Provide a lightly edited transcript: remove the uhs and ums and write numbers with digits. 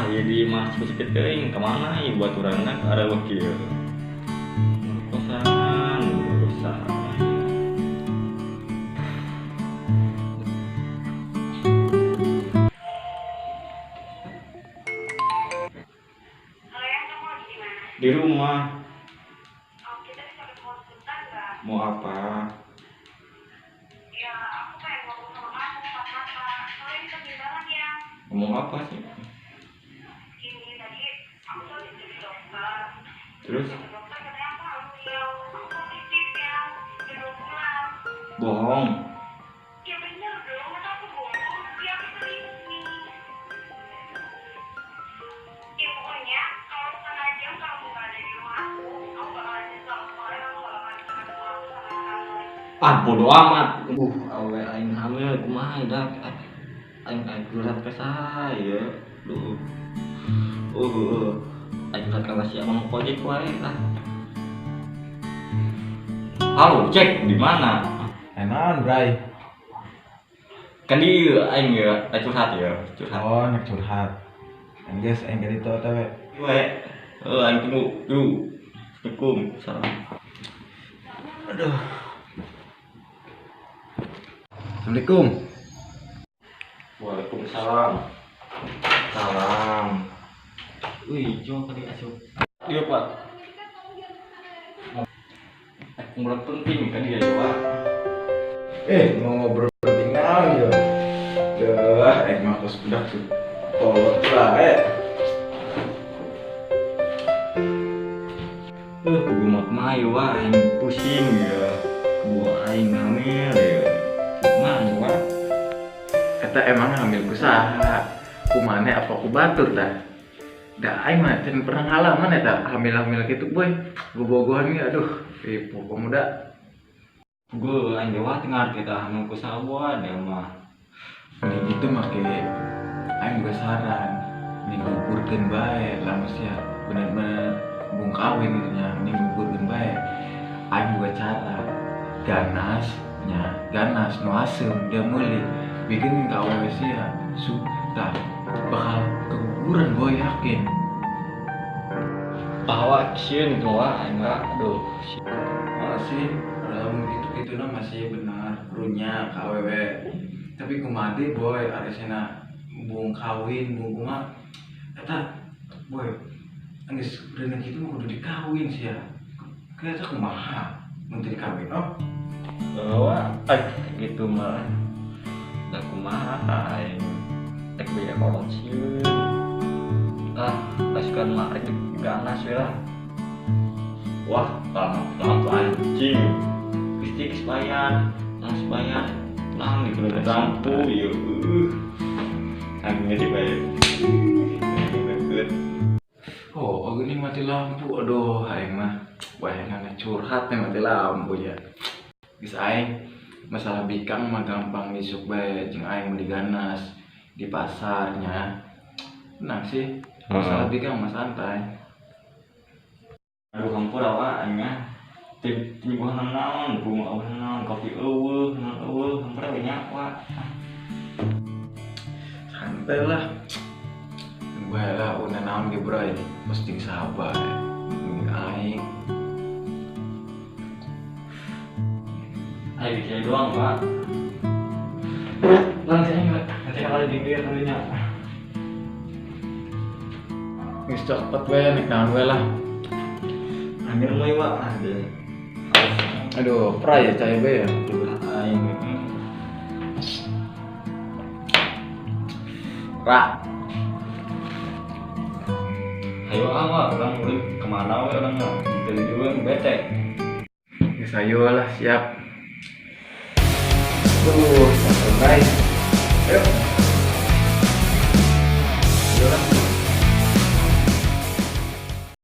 Ah, jadi masih sakit teuing kemana ieu baturanna ada wakil. Kosan, kosan. Halo, yang kamu lagi di mana? Di rumah. Oh, kita bisa ketemu sebentar nggak? Mau apa? Ya, aku pengen ngomong sama kamu empat mata. Soalnya ini penting banget ya. Ngomong apa sih? Gini, tadi aku tuh habis dari dokter. Terus? Kata dokter katanya aku hamil. Aku positif ya. Udah 2 bulan. Bohong. Ya bener dong, masa aku bohong? Ya aku serius nih. Ya pokoknya, kalau setengah jam kamu nggak ada di rumah aku bakalan nyesel. Soalnya kamu bakalan bisa ketemu aku sama anak kamu lagi. Ah, bodo amat. Awe aing hamil kumaha dah. Aing aing curhat ke saya. Duh. Aing curhat ka si abang ojek wae lah. Halo, cek di mana? Naon, Bray? Kan di aing ya, aing curhat ya, curhat. Oh, nek curhat. Enggeus aing ka ditu teh we. We. Aing tunggu. Yuk. Assalamualaikum. Salam. Aduh. Assalamualaikum. Waalaikumsalam. Salam. Wih, jo kali asup. Iya, Pak. Ngobrol penting kan dia, Pak. Mau ngobrol penting naon ya? Duh, aing mah tos budak tuh. Kolot bae. Kudu mah kumaha ya, Wak, aing pusing ya. Kudu aing hamil ya. Kumaha ya, Wak? Eta emang hamil ku saha? Ku maneh apa ku batur dah? Da aing mah can pernah ngalaman eta hamil-hamil gitu, boy. Bobogohan ge aduh, ripuh pemuda. Gue aing ge, Wak, teu ngarti tah hamil ku saha dia mah. Mending gitu make aing juga saran, mending gugurkeun bae lamun sia bener-bener bung kawin gitu nya, mending gugurkeun bae. Aing boga cara ganas nya, ganas nu asem dia meuli bikin ka awewe sia tah bakal keguguran, boy, yakin. Bahwa sieun itu, Wak, aing mah aduh. Masih dalam gitu-gitu nah masih benar runya ka awewe, tapi kumaha deui, boy, arisena bung kawin bung kumaha eta, boy, geus berenang kitu mah kudu dikawin sia. Kira eta kumaha mun teu dikawin? Oh. Wah, gitu mah. Da kumaha aing rek beda kolot sieun. Ah, pasukan mah rek ganas we lah. Wah, lampu anjing. Listrik bayar, langsung bayar. Nah, gitu lampu ya. Aing ngerti bayar. Oh, gini mati lampu. Aduh, aing mah. Wah, aing curhat nih mati lampu ya. Geus aing masalah bikang mah gampang, isuk bae jeung aing meuli ganas di pasarnya. Tenang sih. Masalah bikang mah santai. Aduh, hampura, Wak, aing mah. Teu nyuguhan naon, bunga naon, kopi eueuh, naon eueuh, hampura we nya, Wak. Santai lah. Bae lah una naon ge, Bray. Mesti sabar. Mending aing. Ayo bisa doang, Pak. Langsung aja, nanti kalau di dia kalinya. Geus cepet we nek naon we lah. Ambil mau, Pak. Ada. Aduh, pray ya cai bae ya. Aing. Ra. Ayo ah, Wak, orang ulin kemana we orang mah. Dari juga bete. Geus ayo lah, siap. Duh, santai. Ayo.